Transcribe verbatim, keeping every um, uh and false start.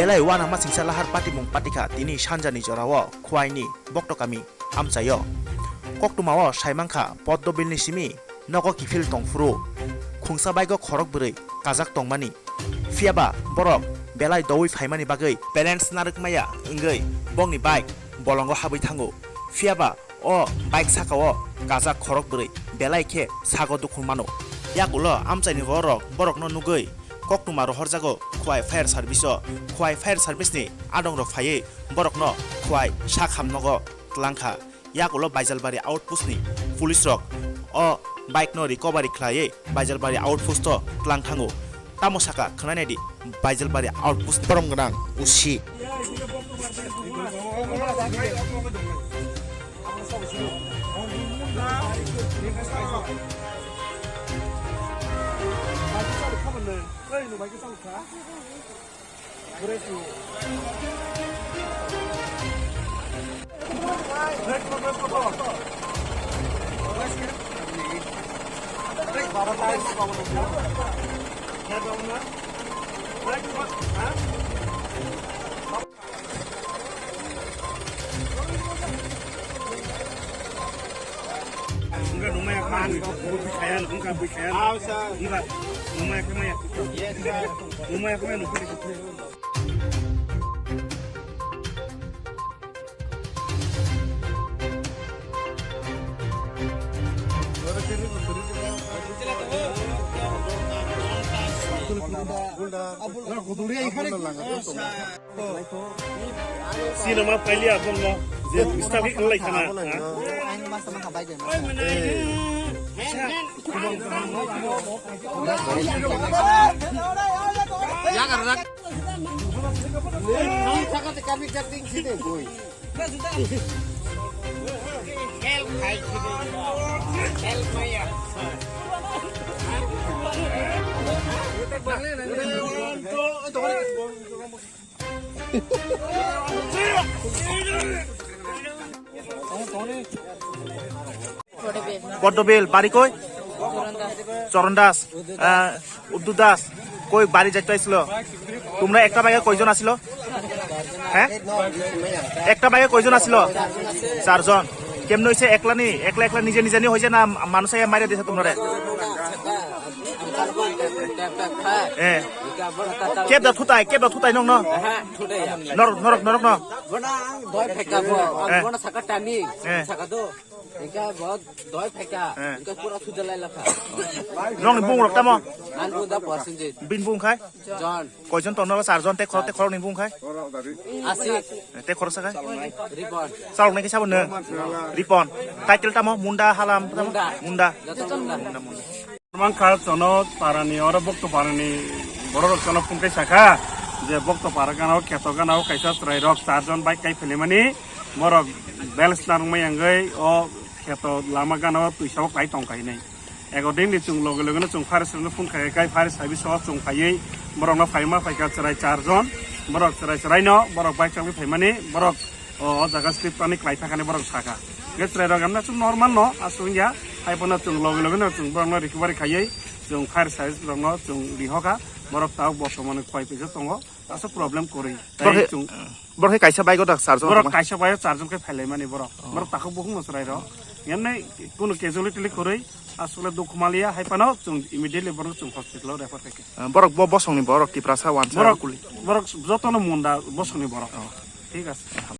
Belai uanama singsa lahar patimung patikha tini sanjani jorao Khwaini Bokto kami amchaio. Koktwmao saimankha Poddo Billni simi nogo kiphil tongphuru khungsa bike-o khorok bwrwi kajak tongmani. Phiyaba borok belai doui phaimani bagwi balance narwk maya wngwi bokni bike bolongo habwi thango. Phiyaba o bike sakao kajak khorok bwrwi belai khe sago dukhu mano. Yakulo amchaini borok borokno nugwi koktwma rohorjago Khwai Fire Service-o. Khwai Fire Service-ni adongrok phaiwi borokno Khwai sak hamnogo twlangkha. Yakulo Baijalbari outpost-ni police-rok o bike-no recovery khlaiwi Baijalbari outpost-o twlang thango. Tamo saka khwnai naidi Baijalbari outpost borom gwnang O C. Sino ma paili abon mo je start ki khlai khana. বড্ডবিল, বাড়ি কই? চরণ দাস। চরণ দাস, আহ, উদ্দু দাস, কই বাড়ি যাইতে আইছিল? তোমরা একটা বাইকে কয়জন আছিল? হ্যাঁ, একটা বাইকে কয়জন আছিল? চারজন। কেমনে হইছে? একলা নি, একলা একলা নিজে নিজে নি হইছে না মানুষ আইয়া মাইরা দিছে তোমরারে? হ্যাঁ। কেবদা থুতাই, কেবদা থুতাই নং ন? Norok, norok, norok no. Bona ang doi pheka bo, ang Eh. Bona saka tani, Eh. Saka do. Engka bo doi pheka, Eh. Engka pura thuda lai lakha. Nong ni bung rok tamo? Ang bung da Prosenjit. Bin bung khai? John. Koijon tong no, char jon te khorok, te khorok ni bung khai? Asik. Eh, te khorok sa khai? Ripon. Salok nai ke sabon ne? Ripon. Title tamo? Munda halam tamo? Munda. Munda. Joto Munda. Munda, Munda. Mangkha chono parani, oro Bokto parani borok rok chono phone kai sakha je Bokto para gana o kheto gana o kaisa chwrai rok char jon bike kai philimani borok balance narwkmai yangwi o kheto lama gana o twisa o kai tongkha hinwi. Ego din ni chwng loge loge no chwng fire service no phone khai kai fire service o chwng phaiwi borok no phaima phaikha chwrai char jon borok chwrai chwrai no borok bike chagwi phaimani borok O, o jaga slip tani klai thakani borok sakha. Ge chwrai rok emna chwng normal no, aswk wngya. Hai phano chwng logi logi no chwng borok no recovery khaiwi chwng fire service rok no chwng rihokha. Borok tabuk bortomani khwai pisa tongo. Aswk problem kwrwi. Borok Tei hai, chwng borok hai kaisa bike o da char jon borok tongma? Kaisa bike o char jon khe phailaimani borok. Oh. Borok takhuk bukhuk no chwrai rok. Emni kunu casualty le kwrwi. Aswk le dukhu maliya. Hai phano chwng immediately borok chwng hospital o refer khaikha. Ah, borok bo bosongni borok Tiprasa wansa borok kuli. Borok jotono Munda bosongni borok. Oh. Thik ase.